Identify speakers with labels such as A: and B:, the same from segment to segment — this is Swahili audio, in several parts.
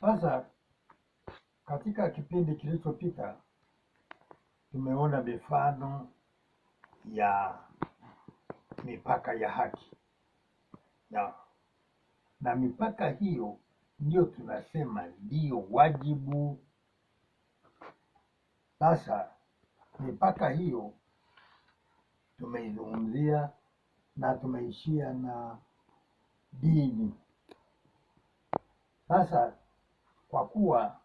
A: Sasa katika kipindi kilichopita tumeona mifano ya mipaka ya haki na mipaka hiyo ndio tunasema ndio wajibu. Sasa mipaka hiyo tumeizungumzia na tumeishia na dini. Sasa kwa kuwa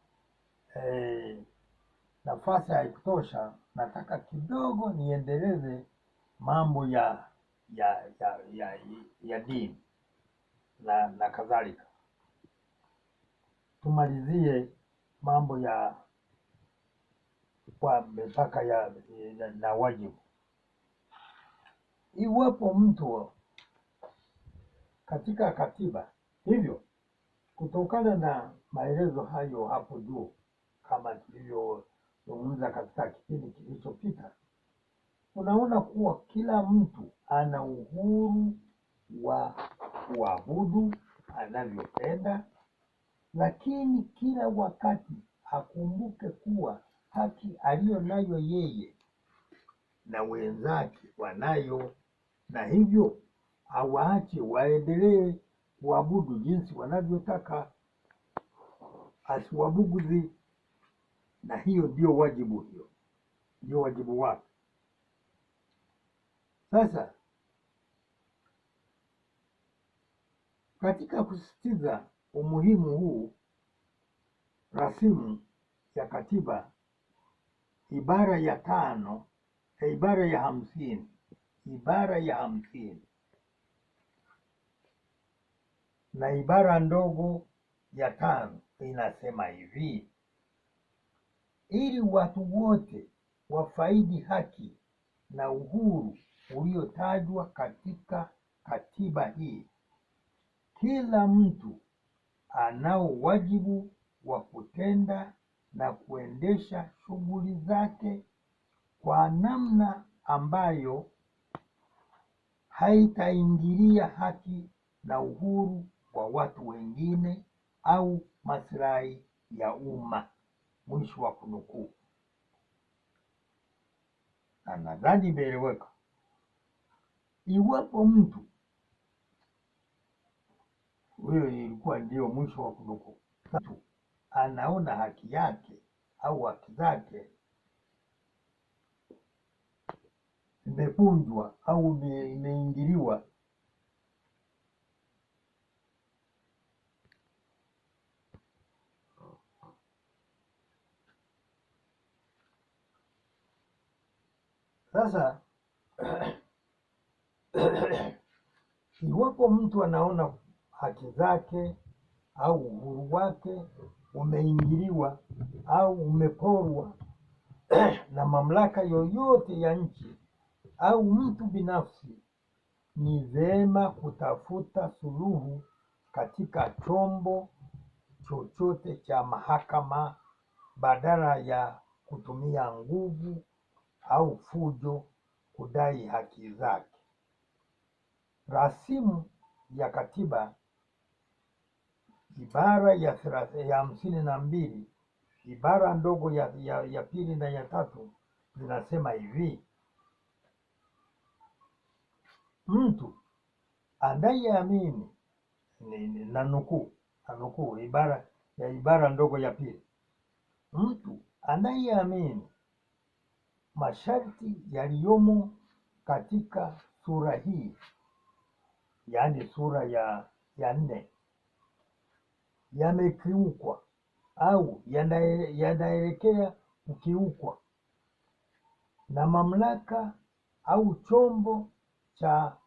A: nafasi haikutosha, nataka kidogo niendeleze mambo ya dini na kadhalika. Tumalizie mambo ya kwa mipaka ya na wajibu. Iwapo mtu katika katiba, hivyo kutokana na maelezo hayo hapo juu kama tulivyozungumza katika kipindi kilichopita, unaona kuwa kila mtu ana uhuru wa kuabudu anavyopenda, lakini kila wakati akumbuke kuwa haki aliyo nayo yeye na wenzake wanayo, na hivyo awaache waendelee kuabudu jinsi wanavyotaka, asiwabughudhi. Na hiyo ndio wajibu, hiyo ndio wajibu wake. Sasa katika kusisitiza umuhimu huu, rasimu ya katiba ibara ya 5, ibara ya 50, ibara ya 50 na ibara ndogo ya 5 inasema hivi: ili watu wote wafaidi haki na uhuru uliotajwa katika katiba hii, kila mtu anao wajibu wa kutenda na kuendesha shughuli zake kwa namna ambayo haitaingilia haki na uhuru wa watu wengine au maslahi ya umma. Mwisho wa kunukuu. Na nadhani imeeleweka. Iwapo mtu huyo, ilikuwa ndio mwisho wa kunukuu, mtu anaona haki yake au haki zake imepunjwa au imeingiliwa, sasa iwapo mtu anaona haki zake au uhuru wake umeingiliwa au umeporwa na mamlaka yoyote ya nchi au mtu binafsi, ni vyema kutafuta suluhu katika chombo chochote cha mahakama badala ya kutumia nguvu au fujo kudai haki zake. Rasimu ya katiba ibara ya 52 ibara ndogo ya 2 na ya 3 zinasema hivi: mtu anayeamini, na nukuu ibara ndogo ya 2, mtu anayeamini masharti yaliyomo katika sura hii, yaani sura ya 4, yamekiukwa au yanaelekea kukiukwa na mamlaka au chombo cha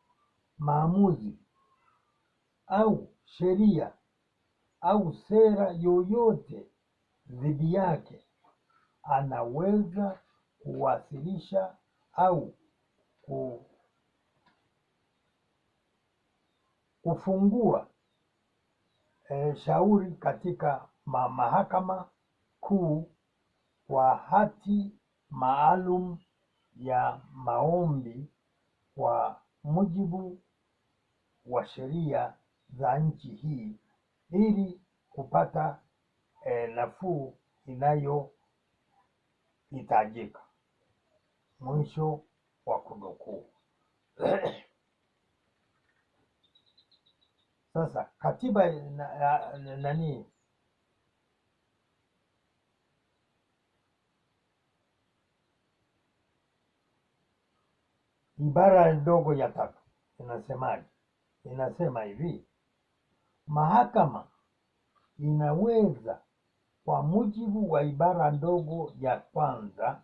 A: maamuzi au sheria au sera yoyote dhidi yake, anaweza kuwasilisha au kufungua shauri katika mahakama kuu kwa hati maalum ya maombi kwa mujibu wa sheria za nchi hii ili kupata nafuu inayohitajika. Mwisho wa kunukuu. Sasa katiba nani ibara ndogo ya 3 inasemaje? Inasema hivi: mahakama inaweza kwa mujibu wa ibara ndogo ya 1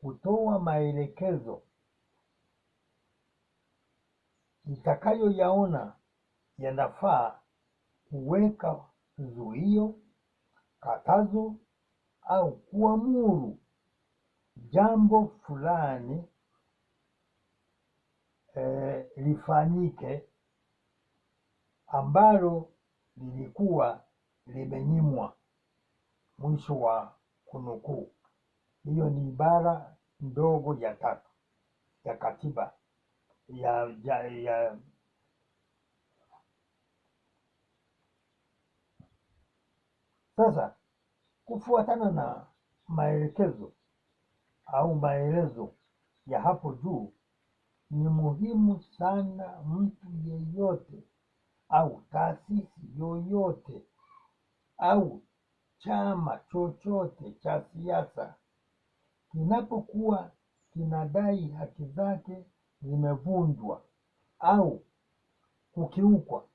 A: kutoa maelekezo itakayoyaona yanafaa kuweka zuio, katazo au kuamuru jambo fulani lifanyike ambalo lilikuwa limenyimwa. Mwisho wa kunukuu. Hiyo ni ibara ndogo ya 3 ya katiba ya Sasa kufuatana na maelekezo au maelezo ya hapo juu, ni muhimu sana mtu yeyote au taasisi yoyote au chama chochote cha siasa kinapokuwa kinadai haki zake zimevunjwa au kukiukwa,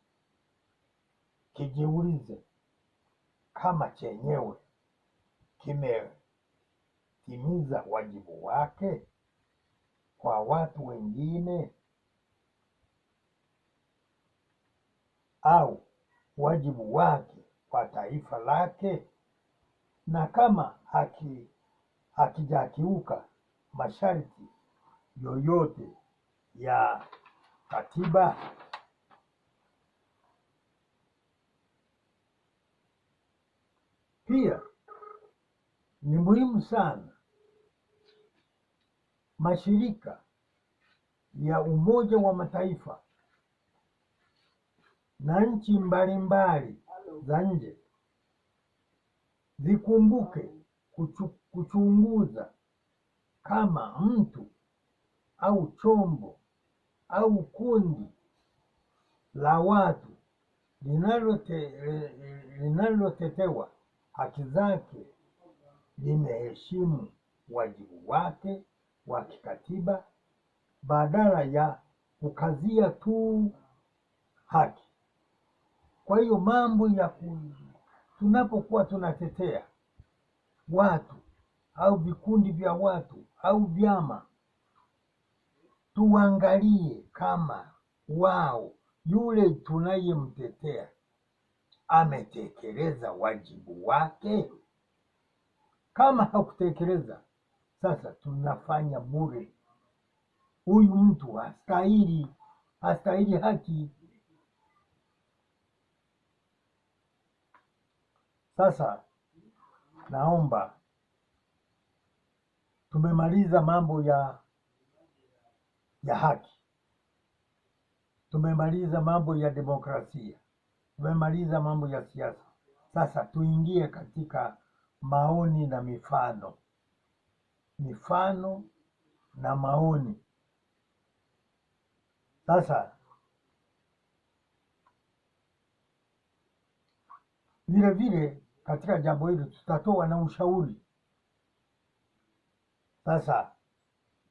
A: kijiulize kama chenyewe kimetimiza wajibu wake kwa watu wengine au wajibu wake kwa taifa lake, na kama hakijakiuka masharti yoyote ya katiba. Pia ni muhimu sana mashirika ya Umoja wa Mataifa na nchi mbalimbali za nje zikumbuke kuchunguza kama mtu au chombo au kundi la watu linalotetewa haki zake limeheshimu wajibu wake wa kikatiba badala ya kukazia tu haki. Kwa hiyo mambo ya tunapokuwa tunatetea watu au vikundi vya watu au vyama, tuangalie kama wao yule tunayemtetea ametekeleza wajibu wake. Kama hakutekeleza, sasa tunafanya bure. Huyu mtu hastahili haki. Sasa naomba, tumemaliza mambo ya haki, tumemaliza mambo ya demokrasia, tumemaliza mambo ya siasa. Sasa tuingie katika maoni na mifano. Mifano na maoni. Sasa vile vile katika jambo hili tutatoa na ushauri. Sasa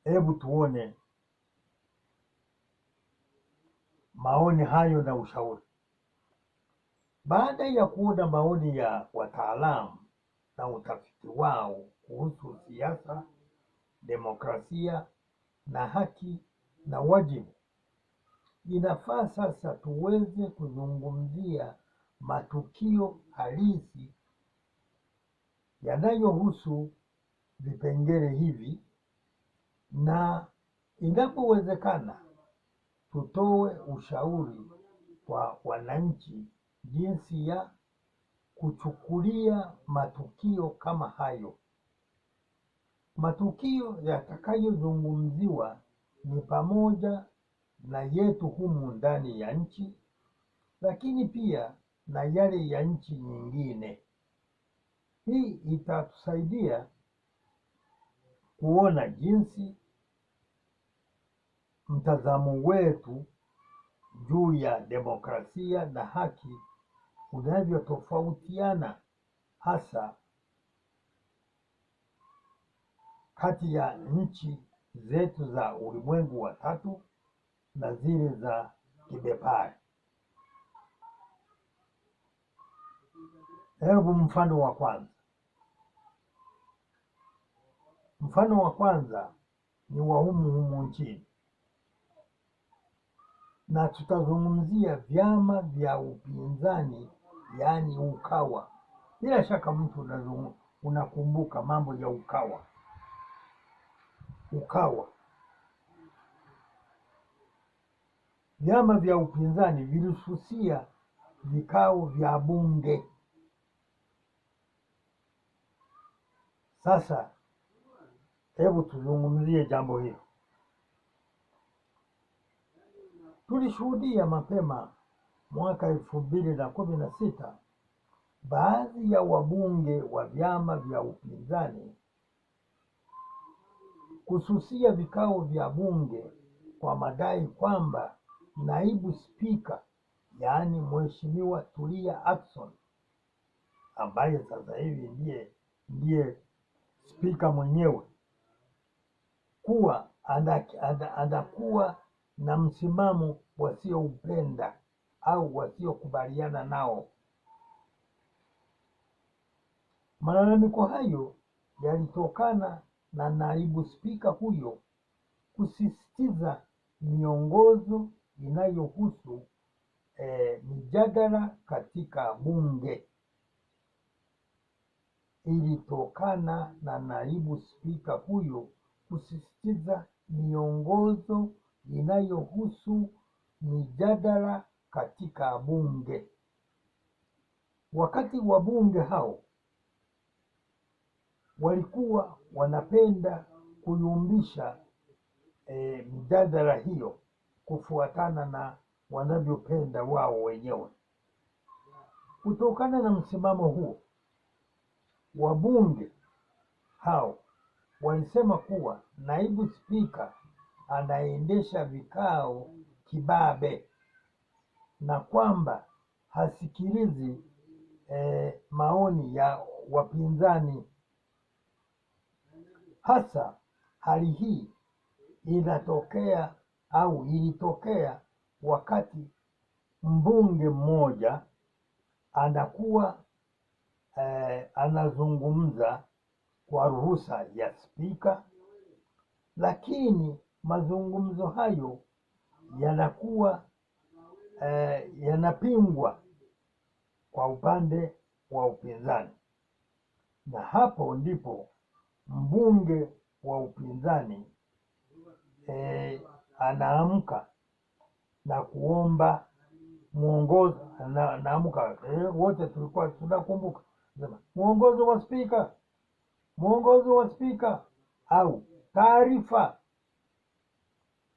A: hebu tuone maoni hayo na ushauri. Baada ya kuona maoni ya wataalamu na utafiti wao kuhusu siasa, demokrasia na haki na wajibu, inafaa sasa tuweze kuzungumzia matukio halisi yanayohusu vipengele hivi, na inapowezekana tutoe ushauri kwa wananchi jinsi ya kuchukulia matukio kama hayo. Matukio yatakayozungumziwa ni pamoja na yetu humu ndani ya nchi, lakini pia na yale ya nchi nyingine. Hii itatusaidia kuona jinsi mtazamo wetu juu ya demokrasia na haki unavyotofautiana, hasa kati ya nchi zetu za ulimwengu wa tatu na zile za kibepari. Hebu mfano wa kwanza. Mfano wa kwanza ni wa humu humu nchini, na tutazungumzia vyama vya upinzani, yaani UKAWA. Bila shaka mtu unakumbuka mambo ya UKAWA. UKAWA, vyama vya upinzani vilisusia vikao vya bunge. Sasa hebu tuzungumzie jambo hilo. Tulishuhudia mapema mwaka 2016 baadhi ya wabunge wa vyama vya upinzani kususia vikao vya bunge kwa madai kwamba naibu spika, yaani Mheshimiwa Tulia Ackson, ambaye sasa hivi ndiye spika mwenyewe, kuwa anakuwa na msimamo wasioupenda au wasiokubaliana nao. Malalamiko hayo yalitokana na naibu spika huyo kusisitiza miongozo inayohusu mijadala katika bunge. Ilitokana na naibu spika huyo kusisitiza miongozo inayohusu mijadala katika bunge. Wakati wabunge hao walikuwa wanapenda kuyumbisha mijadala hiyo kufuatana na wanavyopenda wao wenyewe. Kutokana na msimamo huo, wabunge hao walisema kuwa naibu spika anaendesha vikao kibabe na kwamba hasikilizi maoni ya wapinzani. Hasa hali hii inatokea au ilitokea wakati mbunge mmoja anakuwa anazungumza kwa ruhusa ya spika, lakini mazungumzo hayo yanakuwa yanapingwa kwa upande wa upinzani, na hapo ndipo mbunge wa upinzani anaamka na kuomba mwongozo. Anaamka, wote tulikuwa tunakumbuka, sema mwongozo wa spika, mwongozo wa spika au taarifa.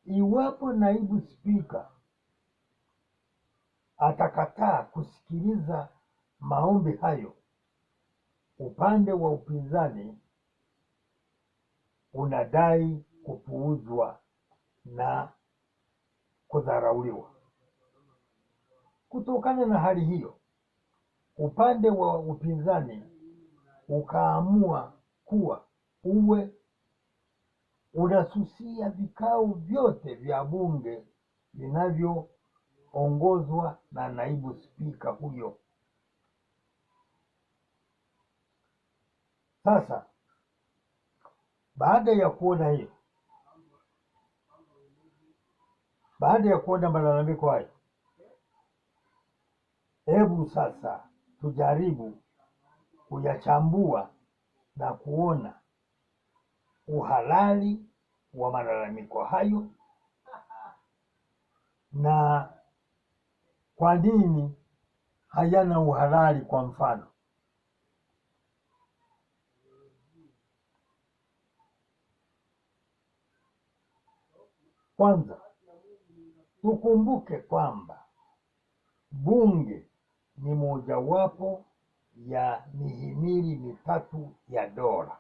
A: Iwapo naibu spika atakataa kusikiliza maombi hayo, upande wa upinzani unadai kupuuzwa na kudharauliwa. Kutokana na hali hiyo, upande wa upinzani ukaamua kuwa uwe unasusia vikao vyote vya bunge vinavyoongozwa na naibu spika huyo. Sasa baada ya kuona hiyo, baada ya kuona malalamiko hayo, hebu sasa tujaribu kuyachambua na kuona uhalali wa malalamiko hayo na kwa nini hayana uhalali. Kwa mfano, kwanza tukumbuke kwamba bunge ni mojawapo ya mihimili mitatu ya dola.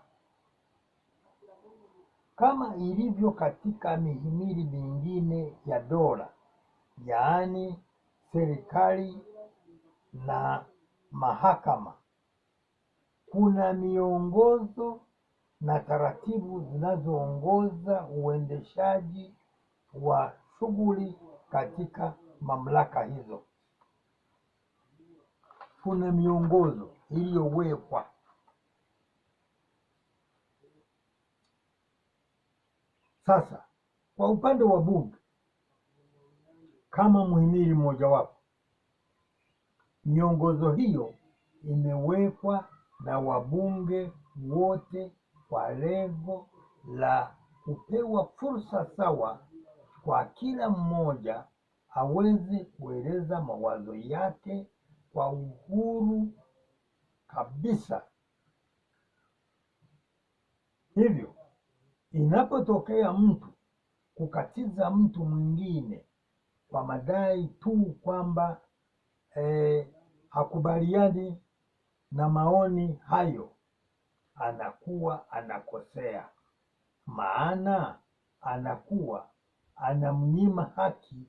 A: Kama ilivyo katika mihimili mingine ya dola, yaani serikali na mahakama, kuna miongozo na taratibu zinazoongoza uendeshaji wa shughuli katika mamlaka hizo. Kuna miongozo iliyowekwa. Sasa, kwa upande wa bunge kama muhimili mmojawapo, miongozo hiyo imewekwa na wabunge wote kwa lengo la kupewa fursa sawa kwa kila mmoja aweze kueleza mawazo yake kwa uhuru kabisa. Hivyo, inapotokea mtu kukatiza mtu mwingine kwa madai tu kwamba hakubaliani na maoni hayo, anakuwa anakosea, maana anakuwa anamnyima haki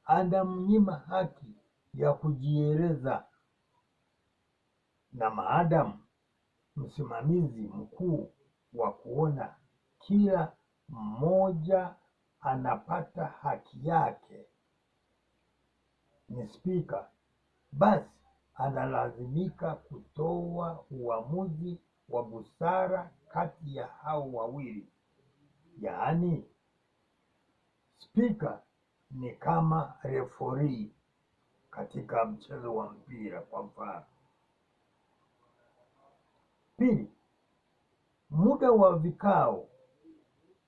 A: anamnyima haki ya kujieleza. Na maadamu msimamizi mkuu wa kuona kila mmoja anapata haki yake ni spika, basi analazimika kutoa uamuzi wa busara kati ya hao wawili. Yaani, spika ni kama referee katika mchezo wa mpira kwa mfano. Pili, muda wa vikao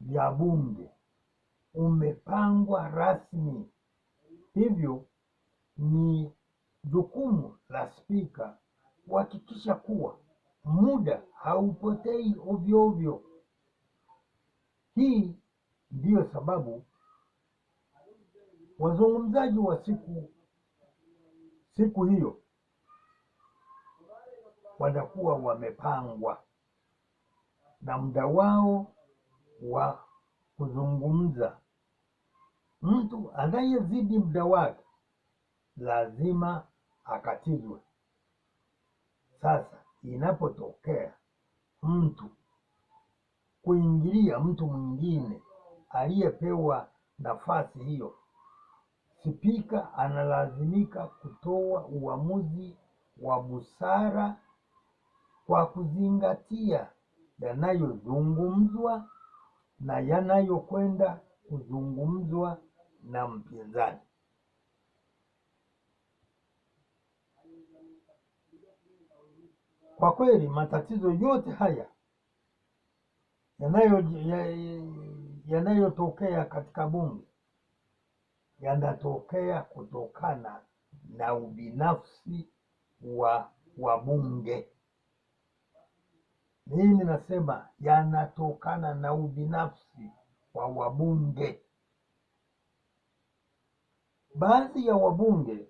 A: vya bunge umepangwa rasmi, hivyo ni jukumu la spika kuhakikisha kuwa muda haupotei ovyo ovyo. Hii ndiyo sababu wazungumzaji wa siku hiyo wanakuwa wamepangwa na muda wao wa kuzungumza. Mtu anayezidi muda wake lazima akatizwe. Sasa inapotokea mtu kuingilia mtu mwingine aliyepewa nafasi hiyo, spika analazimika kutoa uamuzi wa busara kwa kuzingatia yanayozungumzwa na yanayokwenda kuzungumzwa na mpinzani. Kwa kweli matatizo yote haya yanayotokea katika bunge yanatokea kutokana na ubinafsi wa wabunge. Mimi nasema yanatokana na ubinafsi wa wabunge. Baadhi ya wabunge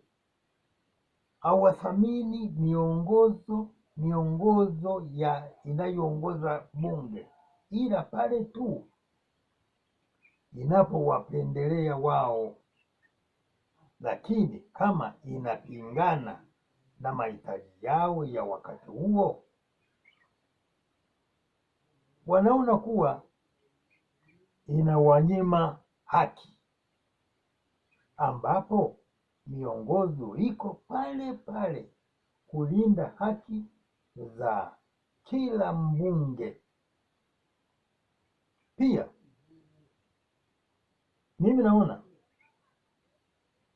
A: hawathamini miongozo ya inayoongoza bunge, ila pale tu inapowapendelea wao, lakini kama inapingana na mahitaji yao ya wakati huo, wanaona kuwa inawanyima haki, ambapo miongozo iko pale pale kulinda haki za kila mbunge. Pia mimi naona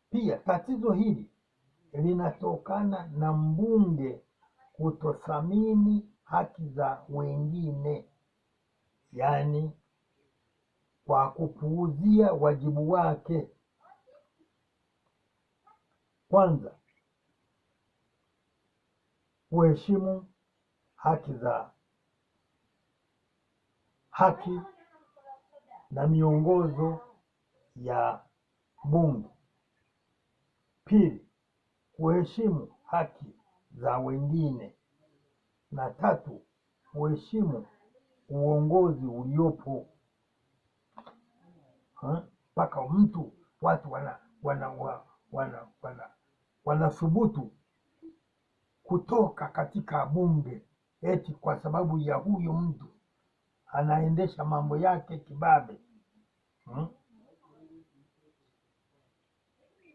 A: pia tatizo hili linatokana na mbunge kutothamini haki za wengine, yaani kwa kupuuzia wajibu wake. Kwanza, kuheshimu haki na miongozo ya bunge. Pili, kuheshimu haki za wengine, na tatu, kuheshimu uongozi uliopo. Mpaka mtu watu wanathubutu kutoka katika bunge eti kwa sababu ya huyu mtu anaendesha mambo yake kibabe.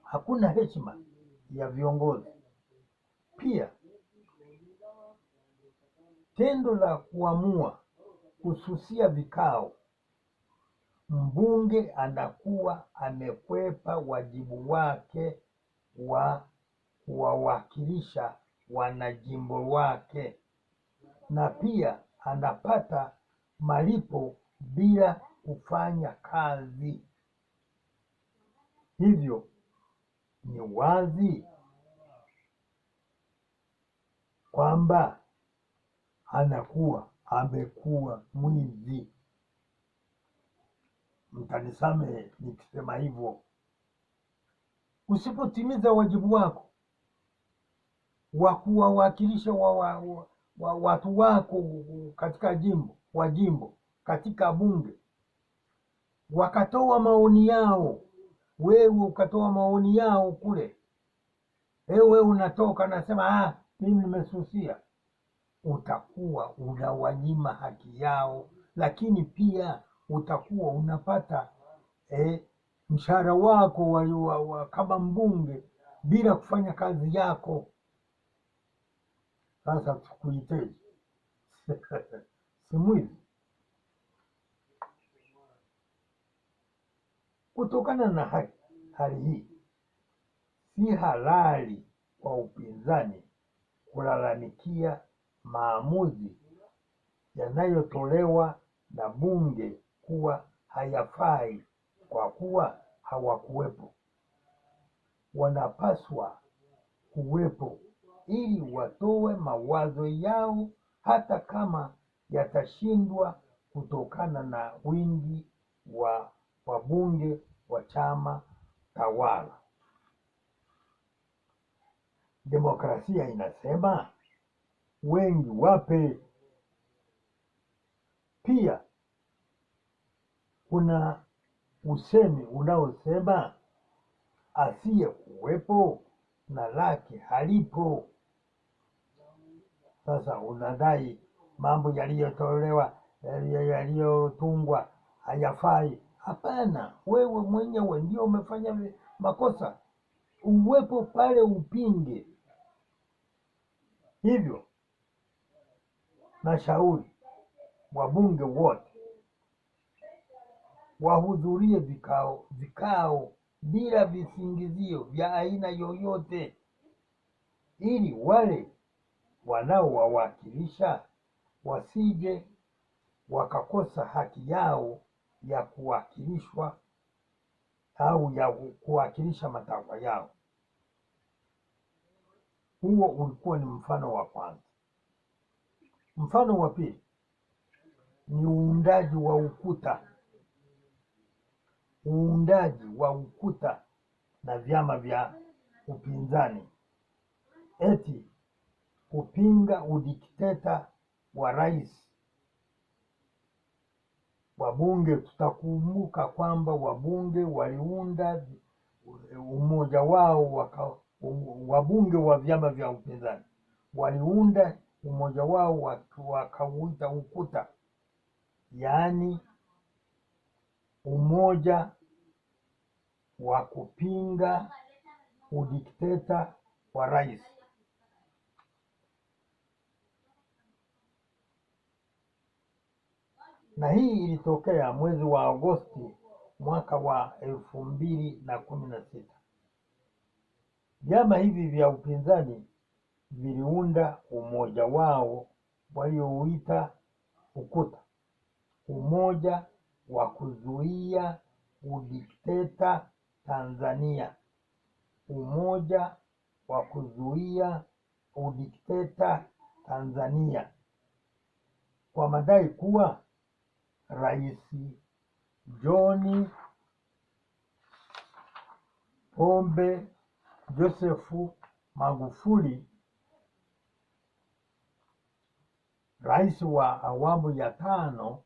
A: Hakuna heshima ya viongozi. Pia tendo la kuamua kususia vikao, mbunge anakuwa amekwepa wajibu wake wa kuwawakilisha wanajimbo wake, na pia anapata malipo bila kufanya kazi. Hivyo ni wazi kwamba anakuwa amekuwa mwizi. Mtanisamehe nikisema hivyo. Usipotimiza wajibu wako wa kuwawakilisha watu wako katika jimbo, wa jimbo katika bunge, wakatoa maoni yao, wewe ukatoa maoni yao kule, wewe unatoka nasema mimi nimesusia, utakuwa unawanyima haki yao, lakini pia utakuwa unapata mshahara wako wa kama mbunge bila kufanya kazi yako. Sasa tukuiteje? Si mwizi? Kutokana na hali hii, si halali kwa upinzani kulalamikia maamuzi yanayotolewa na bunge kuwa hayafai kwa kuwa hawakuwepo. Wanapaswa kuwepo ili watoe mawazo yao hata kama yatashindwa kutokana na wingi wa wabunge wa chama tawala. Demokrasia inasema wengi wape. Pia kuna usemi unaosema asiyekuwepo na lake halipo. Sasa unadai mambo yaliyotolewa, yaliyotungwa hayafai. Hapana, wewe mwenyewe ndio umefanya makosa. Uwepo pale upinge. Hivyo nashauri wabunge wote wahudhurie vikao bila visingizio vya aina yoyote, ili wale wanaowawakilisha wasije wakakosa haki yao ya kuwakilishwa au ya kuwakilisha matakwa yao. Huo ulikuwa ni mfano wa kwanza. Mfano wa pili ni uundaji wa ukuta. Uundaji wa ukuta na vyama vya upinzani eti kupinga udikteta wa rais. Wabunge, tutakumbuka kwamba wabunge waliunda umoja wao, wabunge wa vyama vya upinzani waliunda umoja wao wakauita ukuta, yaani umoja wa kupinga udikteta wa rais. Na hii ilitokea mwezi wa Agosti mwaka wa 2016. Vyama hivi vya upinzani viliunda umoja wao waliouita ukuta, umoja wa kuzuia udikteta Tanzania, umoja wa kuzuia udikteta Tanzania, kwa madai kuwa Rais John Pombe Joseph Magufuli rais wa awamu ya tano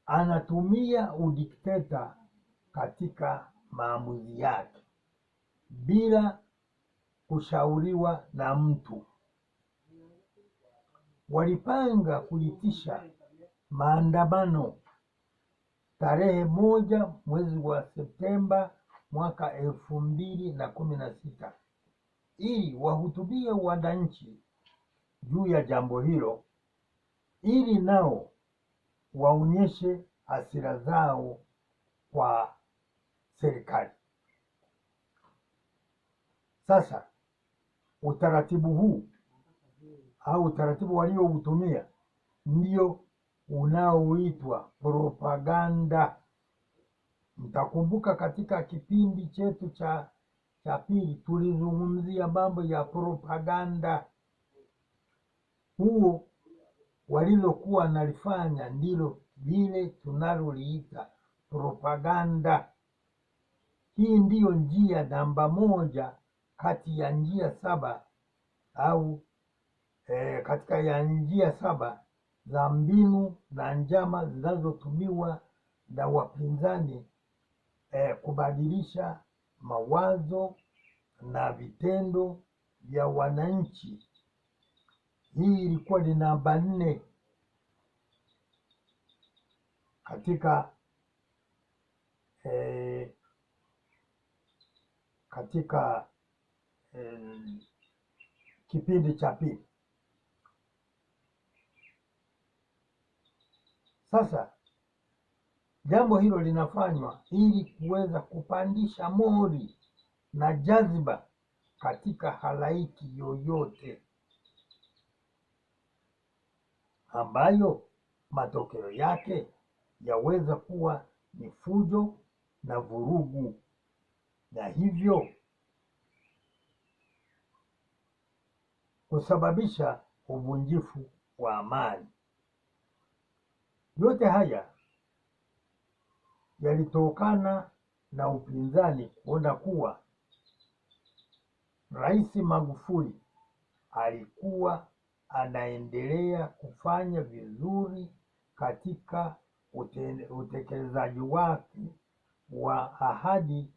A: anatumia udikteta katika maamuzi yake bila kushauriwa na mtu. Walipanga kuitisha maandamano tarehe 1 mwezi wa Septemba mwaka 2016 ili wahutubie wananchi juu ya jambo hilo, ili nao waonyeshe hasira zao kwa serikali. Sasa utaratibu huu au utaratibu walioutumia ndio unaoitwa propaganda. Mtakumbuka katika kipindi chetu cha pili tulizungumzia mambo ya propaganda. Huo walilokuwa nalifanya ndilo vile tunaloliita propaganda. Hii ndiyo njia namba 1 kati ya njia 7 au katika ya njia 7 za mbinu na njama zinazotumiwa na wapinzani kubadilisha mawazo na vitendo vya wananchi. Hii ilikuwa ni namba 4 katika katika kipindi cha pili. Sasa jambo hilo linafanywa ili kuweza kupandisha mori na jaziba katika halaiki yoyote ambayo matokeo yake yaweza kuwa ni fujo na vurugu, na hivyo kusababisha uvunjifu wa amani. Yote haya yalitokana na upinzani kuona kuwa Rais Magufuli alikuwa anaendelea kufanya vizuri katika utekelezaji wake wa ahadi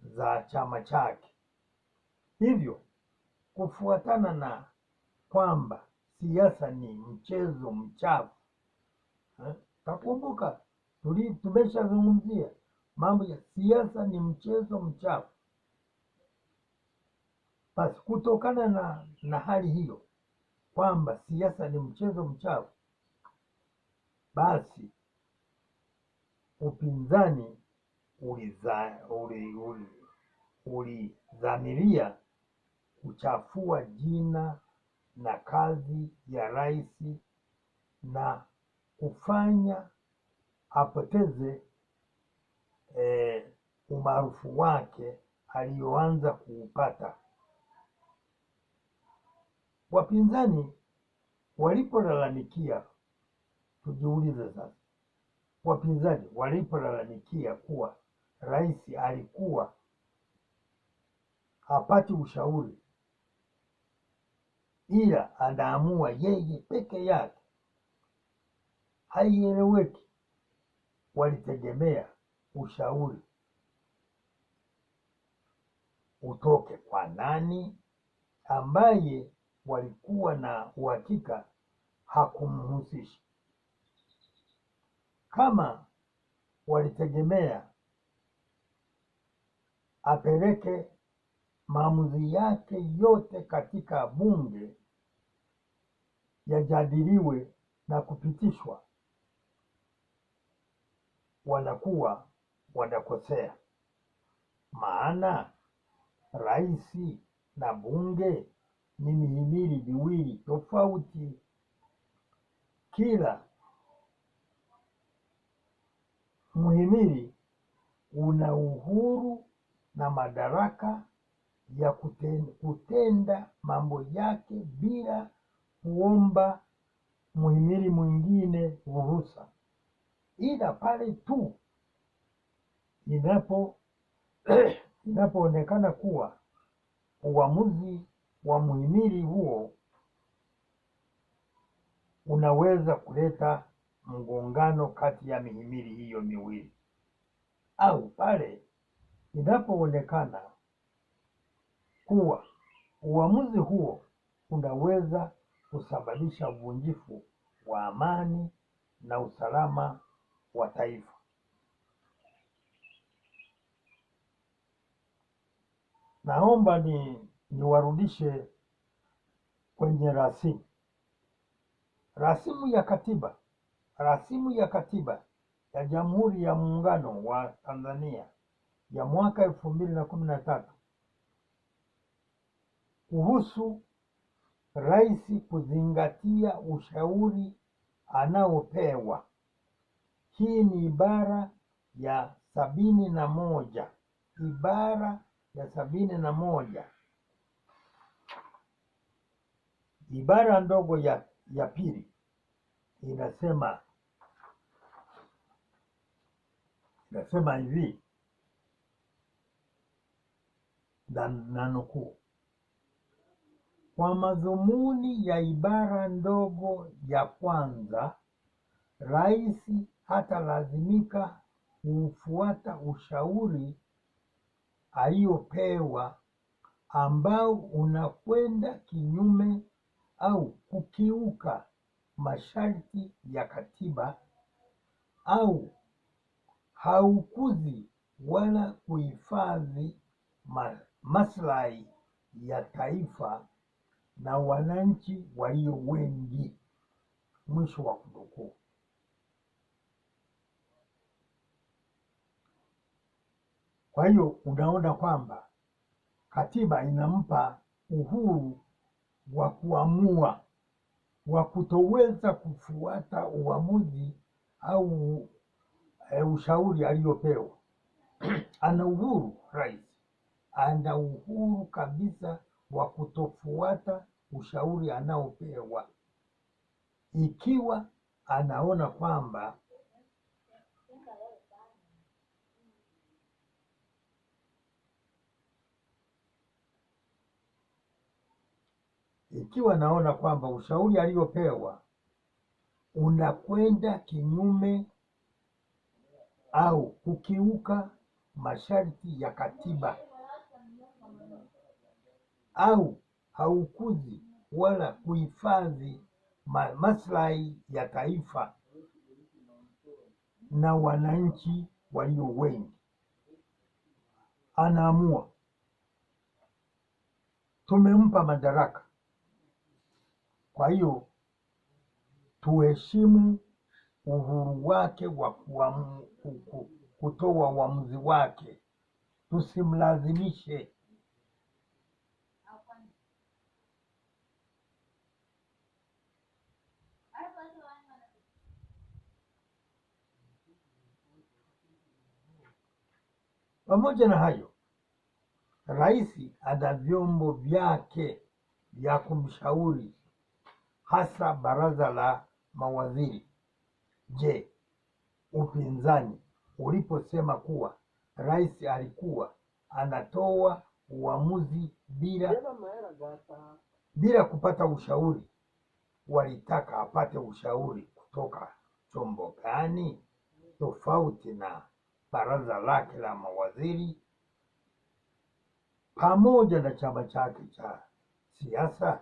A: za chama chake. Hivyo, kufuatana na kwamba siasa ni mchezo mchafu, takumbuka tumeshazungumzia mambo ya siasa ni mchezo mchafu. Basi kutokana na hali hiyo kwamba siasa ni mchezo mchafu, basi upinzani ulidhamiria kuchafua jina na kazi ya rais na kufanya apoteze umaarufu wake aliyoanza kuupata. Wapinzani walipolalamikia, tujiulize sasa, wapinzani walipolalamikia kuwa rais alikuwa hapati ushauri ila anaamua yeye peke yake, haieleweki. Walitegemea ushauri utoke kwa nani ambaye walikuwa na uhakika hakumhusisha? Kama walitegemea apeleke maamuzi yake yote katika bunge yajadiliwe na kupitishwa, wanakuwa wanakosea. Maana rais na bunge ni mihimili miwili tofauti. Kila muhimili una uhuru na madaraka ya kutenda mambo yake bila kuomba muhimili mwingine ruhusa, ila pale tu inapoonekana kuwa uamuzi wa muhimili huo unaweza kuleta mgongano kati ya mihimili hiyo miwili, au pale inapoonekana kuwa uamuzi huo unaweza kusababisha uvunjifu wa amani na usalama wa taifa. Naomba niwarudishe kwenye rasimu. Rasimu ya katiba, rasimu ya katiba ya Jamhuri ya Muungano wa Tanzania ya mwaka 2013 kuhusu rais kuzingatia ushauri anaopewa. Hii ni ibara ya 71, ibara ya 71, ibara ndogo ya pili inasema hivi, na nukuu: kwa madhumuni ya ibara ndogo ya kwanza, rais hatalazimika kuufuata ushauri aliyopewa ambao unakwenda kinyume au kukiuka masharti ya katiba au haukuzi wala kuhifadhi maslahi ya taifa na wananchi walio wengi. Mwisho wa kunukuu. Kwa hiyo unaona kwamba katiba inampa uhuru wa kuamua, wa kutoweza kufuata uamuzi au ushauri aliyopewa. Ana uhuru rais, ana uhuru kabisa wa kutofuata ushauri anaopewa ikiwa anaona kwamba ushauri aliyopewa unakwenda kinyume au kukiuka masharti ya katiba au haukuzi wala kuhifadhi maslahi ya taifa na wananchi walio wengi. Anaamua. Tumempa madaraka. Kwa hiyo tuheshimu uhuru wake wa kutoa uamuzi wake, tusimlazimishe. Pamoja na hayo, rais ana vyombo vyake vya kumshauri, hasa baraza la mawaziri. Je, upinzani uliposema kuwa rais alikuwa anatoa uamuzi bila kupata ushauri, walitaka apate ushauri kutoka chombo gani tofauti na baraza lake la mawaziri pamoja na chama chake cha siasa?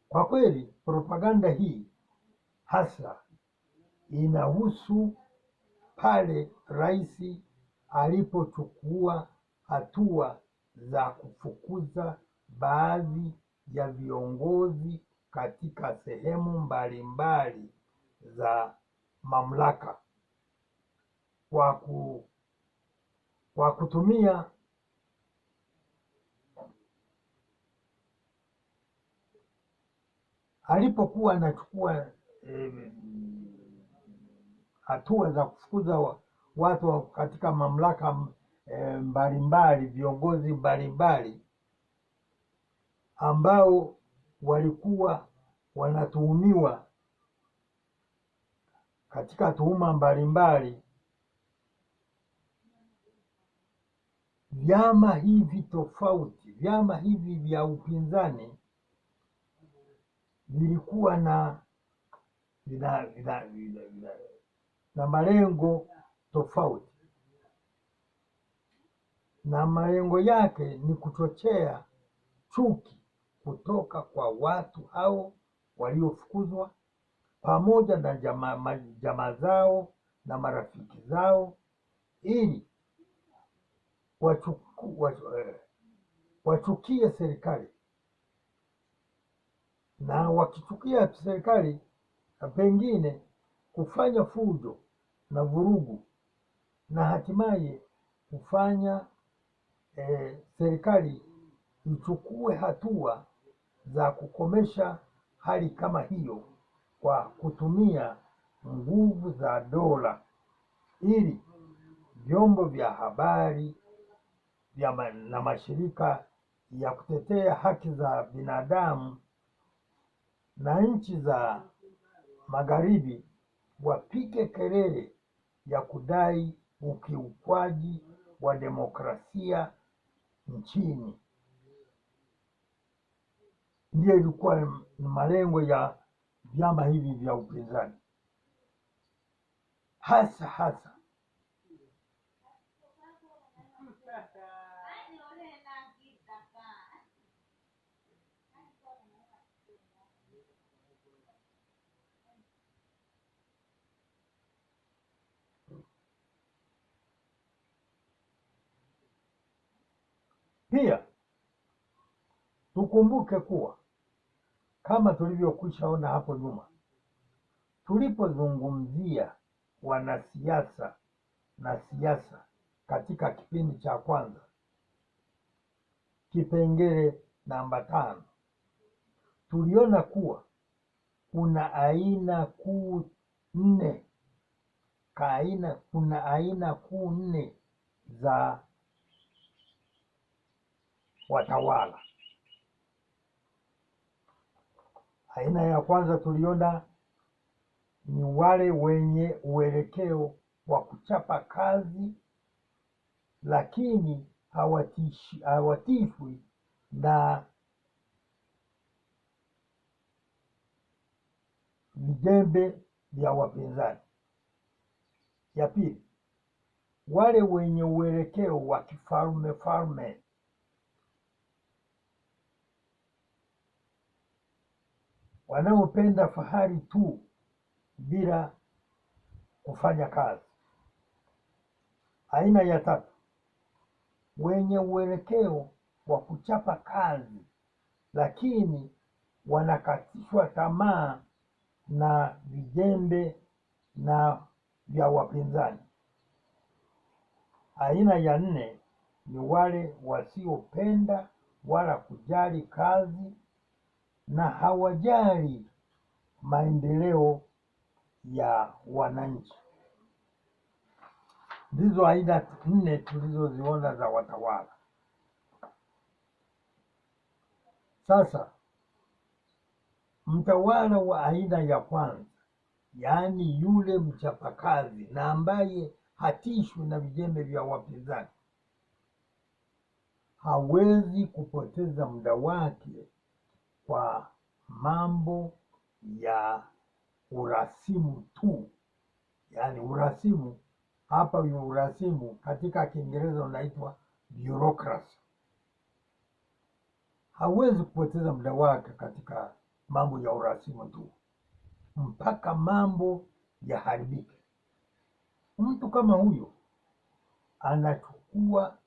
A: Kwa kweli propaganda hii hasa inahusu pale rais alipochukua hatua za kufukuza baadhi ya viongozi katika sehemu mbalimbali za mamlaka kwa kutumia alipokuwa anachukua hatua za kufukuza watu katika mamlaka mbalimbali, viongozi mbalimbali ambao walikuwa wanatuhumiwa katika tuhuma mbalimbali, Vyama hivi tofauti, vyama hivi vya upinzani vilikuwa na na malengo tofauti, na malengo yake ni kuchochea chuki kutoka kwa watu hao waliofukuzwa pamoja na jamaa zao na marafiki zao, ili wachukie serikali, na wakichukia serikali na pengine kufanya fujo na vurugu, na hatimaye kufanya serikali ichukue hatua za kukomesha hali kama hiyo kwa kutumia nguvu za dola, ili vyombo vya habari na mashirika ya kutetea haki za binadamu na nchi za magharibi wapige kelele ya kudai ukiukwaji wa demokrasia nchini. Ndiyo ilikuwa malengo ya vyama hivi vya upinzani, hasa hasa Pia tukumbuke kuwa kama tulivyokwishaona hapo nyuma, tulipozungumzia wanasiasa na siasa katika kipindi cha kwanza, kipengele namba 5, tuliona kuwa kuna aina kuu nne, kuna aina kuu nne za watawala. Aina ya kwanza tuliona ni wale wenye uelekeo wa kuchapa kazi, lakini hawatishwi na vijembe vya wapinzani. Ya pili, wale wenye uelekeo wa kifalme falme, wanaopenda fahari tu bila kufanya kazi. Aina ya tatu, wenye uelekeo wa kuchapa kazi, lakini wanakatishwa tamaa na vijembe na vya wapinzani. Aina ya nne ni wale wasiopenda wala kujali kazi na hawajali maendeleo ya wananchi. Ndizo aina nne tulizoziona za watawala. Sasa mtawala wa aina ya kwanza, yaani yule mchapakazi na ambaye hatishwi na vijembe vya wapinzani, hawezi kupoteza muda wake kwa mambo ya urasimu tu. Yaani urasimu hapa, urasimu katika Kiingereza unaitwa bureaucracy. Hawezi kupoteza muda wake katika mambo ya urasimu tu mpaka mambo yaharibike. Mtu kama huyo anachukua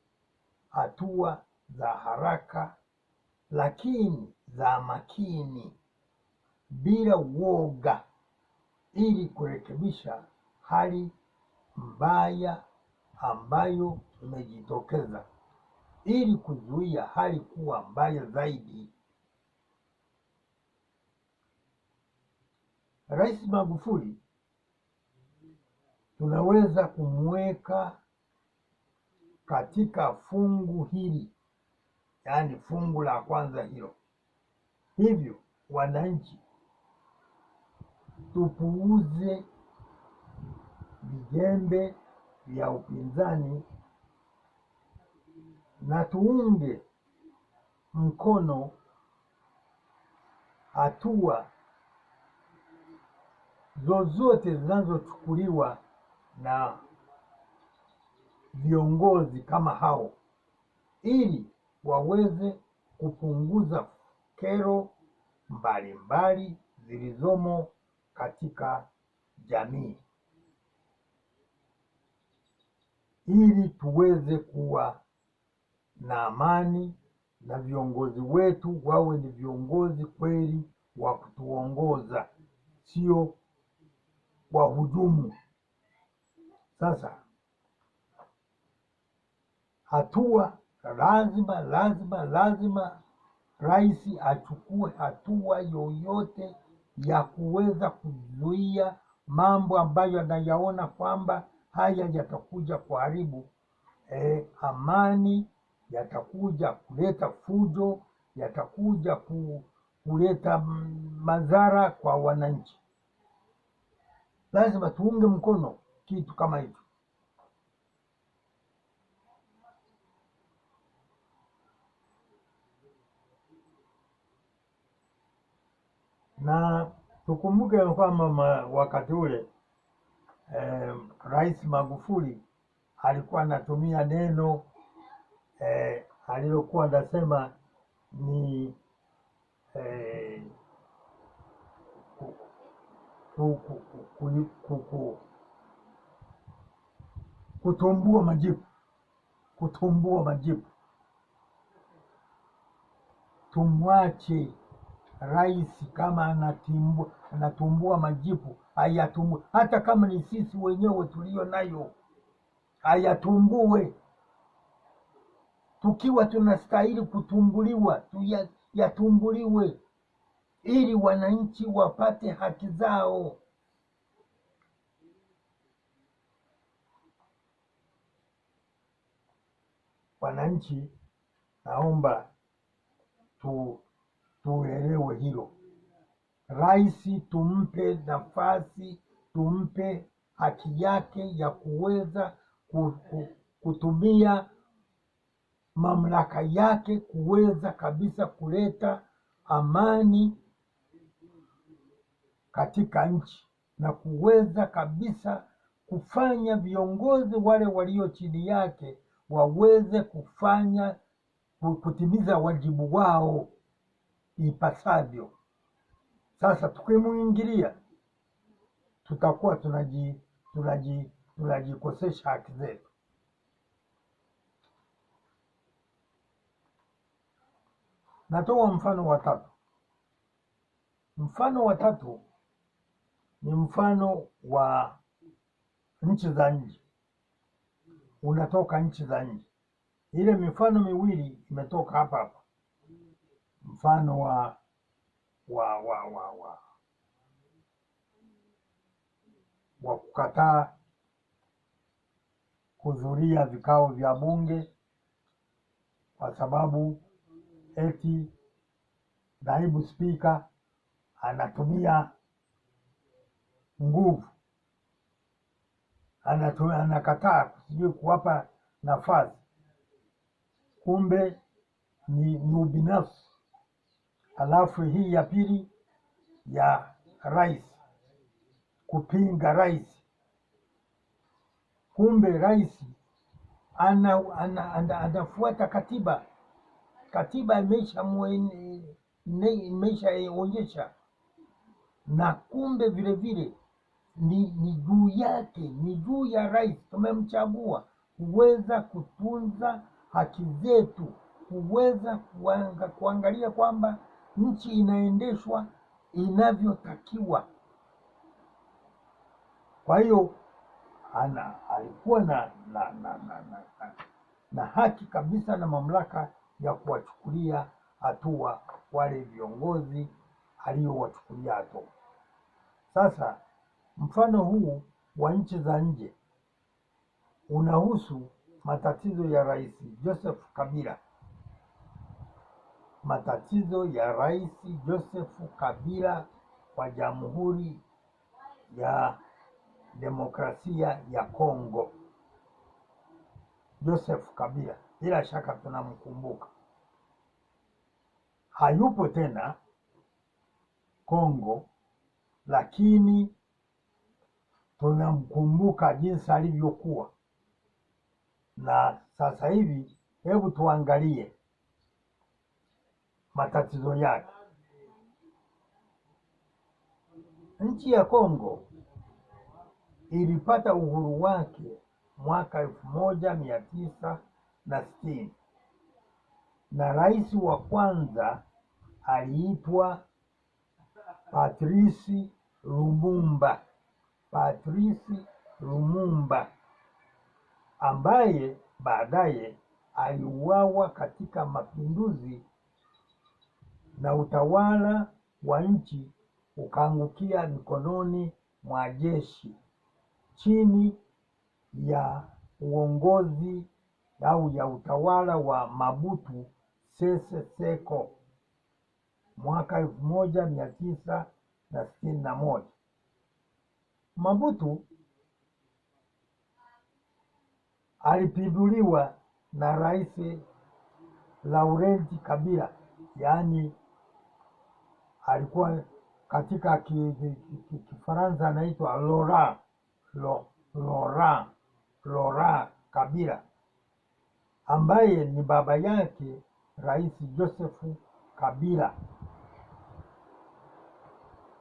A: hatua za haraka lakini za makini, bila uoga, ili kurekebisha hali mbaya ambayo imejitokeza, ili kuzuia hali kuwa mbaya zaidi. Rais Magufuli tunaweza kumweka katika fungu hili, yaani fungu la kwanza hilo. Hivyo wananchi, tupuuze vijembe vya upinzani Na tuunge mkono hatua zozote zinazochukuliwa na viongozi kama hao ili waweze kupunguza kero mbalimbali zilizomo katika jamii, ili tuweze kuwa na amani na viongozi wetu wawe ni viongozi kweli wa kutuongoza, sio wahujumu. Sasa hatua lazima lazima lazima rais achukue hatua yoyote ya kuweza kuzuia mambo ambayo anayaona kwamba haya yatakuja kuharibu amani, yatakuja kuleta fujo, yatakuja kuleta madhara kwa wananchi. Lazima tuunge mkono kitu kama hicho. Na tukumbuke kwamba wakati ule Rais Magufuli alikuwa anatumia neno alilokuwa anasema ni kutumbua majipu, kutumbua majipu. Tumwache rais kama anatumbua majipu, ayatumbue, hata kama ni sisi wenyewe tulio nayo, ayatumbue. Tukiwa tunastahili kutumbuliwa, yatumbuliwe ili wananchi wapate haki zao. Wananchi, naomba tuelewe hilo. Rais tumpe nafasi, tumpe haki yake ya kuweza kutumia mamlaka yake kuweza kabisa kuleta amani katika nchi na kuweza kabisa kufanya viongozi wale walio chini yake waweze kufanya kutimiza wajibu wao ipasavyo. Sasa tukimuingilia tutakuwa tunajikosesha haki zetu. Natoa mfano wa tatu. Mfano wa tatu ni mfano wa nchi za nje, unatoka nchi za nje. Ile mifano miwili imetoka hapa hapa. Mfano wa wa wa wa wa wa kukataa kuhudhuria vikao vya bunge kwa sababu eti naibu spika anatumia nguvu, anakataa sijui kuwapa nafasi, kumbe ni ubinafsi. Alafu hii ya pili ya rais kupinga rais, kumbe rais anafuata katiba. Katiba imeshaonyesha, na kumbe vile vile ni juu yake, ni juu ya rais tumemchagua kuweza kutunza haki zetu, kuweza kuangalia kwamba nchi inaendeshwa inavyotakiwa. Kwa hiyo alikuwa na haki kabisa na mamlaka ya kuwachukulia hatua wale viongozi aliowachukulia hatua. Sasa mfano huu wa nchi za nje unahusu matatizo ya Rais Joseph Kabila. Matatizo ya Rais Joseph Kabila wa Jamhuri ya Demokrasia ya Kongo. Joseph Kabila. Bila shaka tunamkumbuka. Hayupo tena Kongo, lakini tunamkumbuka jinsi alivyokuwa. Na sasa hivi, hebu tuangalie matatizo yake. Nchi ya Kongo ilipata uhuru wake mwaka 1960 na rais wa kwanza aliitwa Patrice Lumumba. Patrice Lumumba ambaye baadaye aliuawa katika mapinduzi na utawala wa nchi ukaangukia mikononi mwa jeshi chini ya uongozi au ya utawala wa Mobutu Sese Seko mwaka 1961. Mobutu alipinduliwa na Rais Laurent Kabila, yaani alikuwa katika Kifaransa anaitwa Laurent Kabila, ambaye ni baba yake Rais Joseph Kabila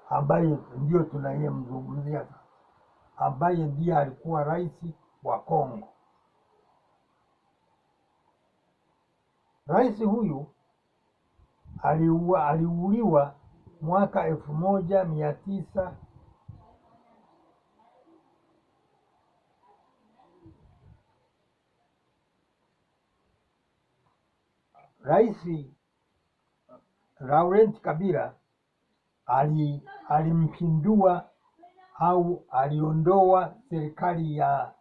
A: ambaye ndio tunayemzungumzia sasa, ambaye ndiye alikuwa rais wa Kongo. Rais huyu aliuliwa mwaka 19 Rais Laurent Kabila alimpindua au aliondoa serikali ya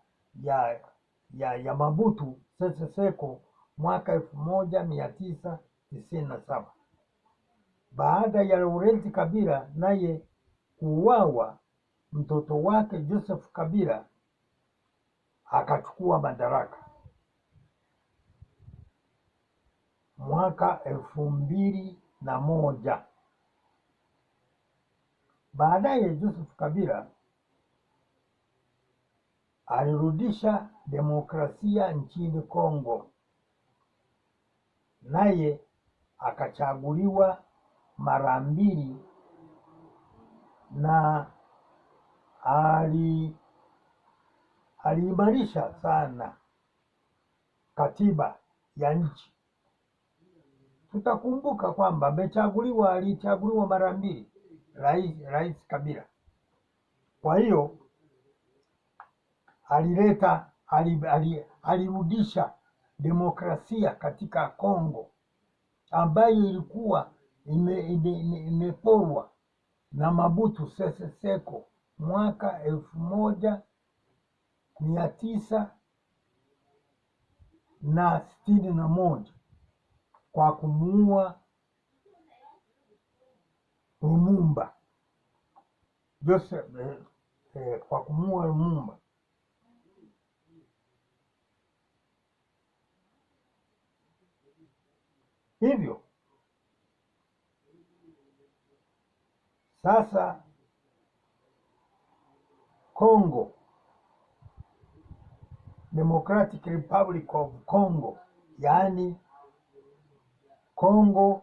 A: Mobutu Sese Seko mwaka 1997. Baada ya Laurent Kabila naye kuuawa, mtoto wake Joseph Kabila akachukua madaraka mwaka 2001. Baadaye Joseph Kabila alirudisha demokrasia nchini Kongo, naye akachaguliwa mara mbili na aliimarisha sana katiba ya nchi. Tutakumbuka kwamba alichaguliwa mara mbili Rais Kabila. Kwa hiyo alirudisha demokrasia katika Kongo ambayo ilikuwa imeporwa na Mobutu Sese Seko mwaka 1961 kwa kumuua Lumumba Joseph, kwa kumuua Lumumba. Hivyo sasa Congo, Democratic Republic of Congo, yaani Kongo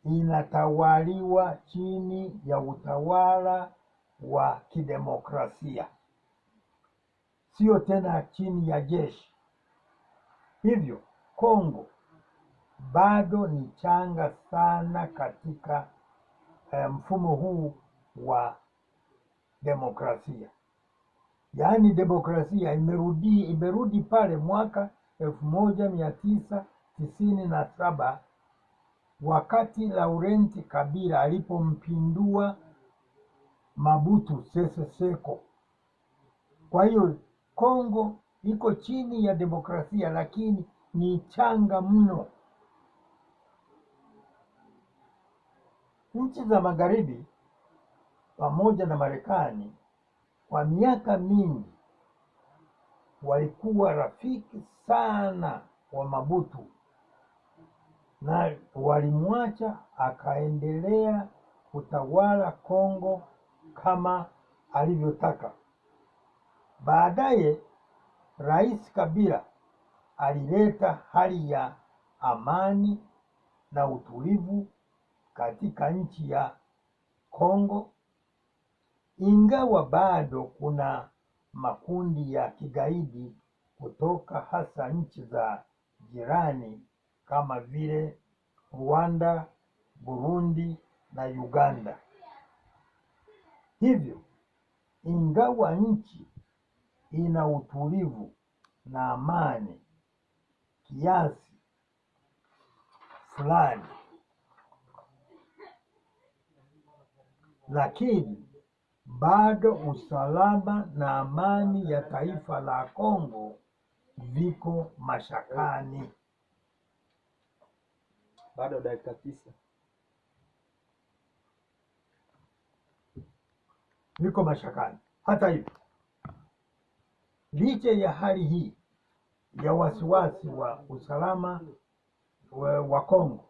A: inatawaliwa chini ya utawala wa kidemokrasia, sio tena chini ya jeshi. Hivyo Kongo bado ni changa sana katika mfumo huu wa demokrasia. Yaani demokrasia imerudi pale mwaka 1997 wakati Laurent Kabila alipompindua Mobutu Sese Seko. Kwa hiyo Kongo iko chini ya demokrasia, lakini ni changa mno. Nchi za magharibi pamoja na Marekani kwa miaka mingi walikuwa rafiki sana wa Mobutu na walimwacha akaendelea kutawala Kongo kama alivyotaka. Baadaye Rais Kabila alileta hali ya amani na utulivu katika nchi ya Kongo, ingawa bado kuna makundi ya kigaidi kutoka hasa nchi za jirani kama vile Rwanda, Burundi na Uganda. Hivyo, ingawa nchi ina utulivu na amani kiasi fulani, lakini bado usalama na amani ya taifa la Kongo viko mashakani.
B: Bado dakika 9.
A: Viko mashakani. Hata hivyo, licha ya hali hii ya wasiwasi wa usalama wa Kongo,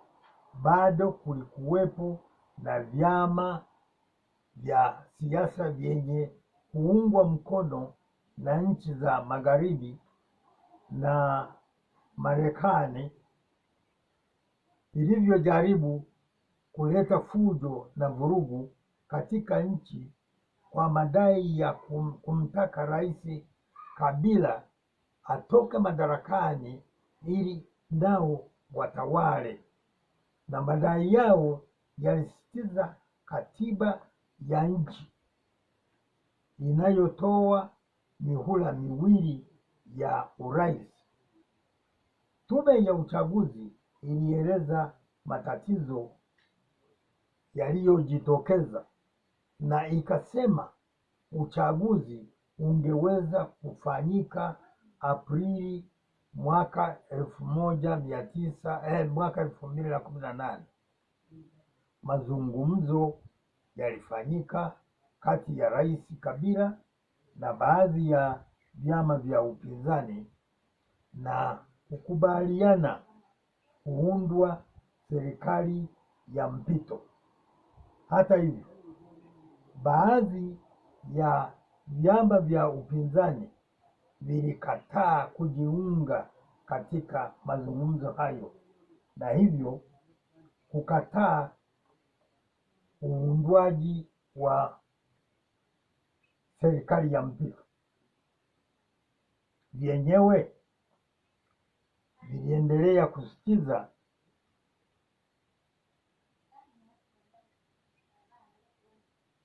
A: bado kulikuwepo na vyama vya siasa vyenye kuungwa mkono na nchi za Magharibi na Marekani vilivyojaribu kuleta fujo na vurugu katika nchi kwa madai ya kumtaka Rais Kabila atoke madarakani ili nao watawale, na madai yao yalisisitiza katiba ya nchi inayotoa mihula miwili ya urais. Tume ya uchaguzi ilieleza matatizo yaliyojitokeza na ikasema uchaguzi ungeweza kufanyika Aprili mwaka 2018. Mazungumzo yalifanyika kati ya Rais Kabila na baadhi ya vyama vya upinzani na kukubaliana kuundwa serikali ya mpito. Hata hivyo, baadhi ya vyama vya upinzani vilikataa kujiunga katika mazungumzo hayo na hivyo kukataa uundwaji wa serikali ya mpito. Vyenyewe viliendelea kusisitiza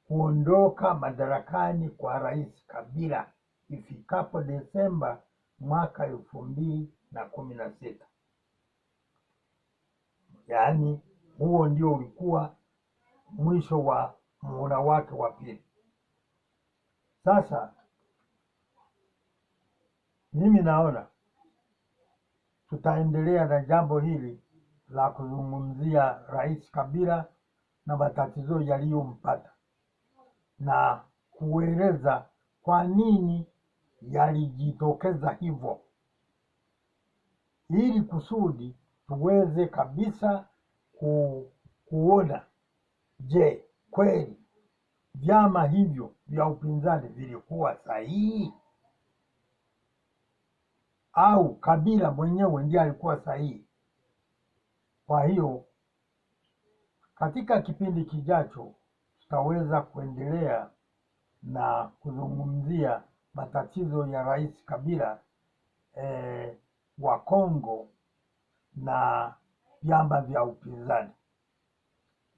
A: kuondoka madarakani kwa Rais Kabila ifikapo Desemba mwaka 2016. Yaani huo ndio ulikuwa mwisho wa muhula wake wa pili. Sasa mimi naona tutaendelea na jambo hili la kuzungumzia Rais Kabila na matatizo yaliyompata na kueleza kwa nini yalijitokeza hivyo, ili kusudi tuweze kabisa kuona, je, kweli vyama hivyo vya upinzani vilikuwa sahihi au Kabila mwenyewe ndiye alikuwa sahihi? Kwa hiyo katika kipindi kijacho tutaweza kuendelea na kuzungumzia matatizo ya Rais Kabila wa Kongo na vyama vya upinzani.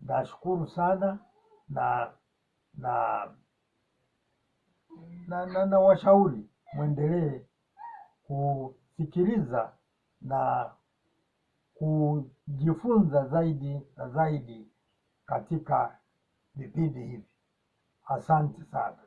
A: Nashukuru sana na na na, na, na washauri mwendelee kusikiliza na kujifunza zaidi na zaidi katika vipindi hivi. Asante sana.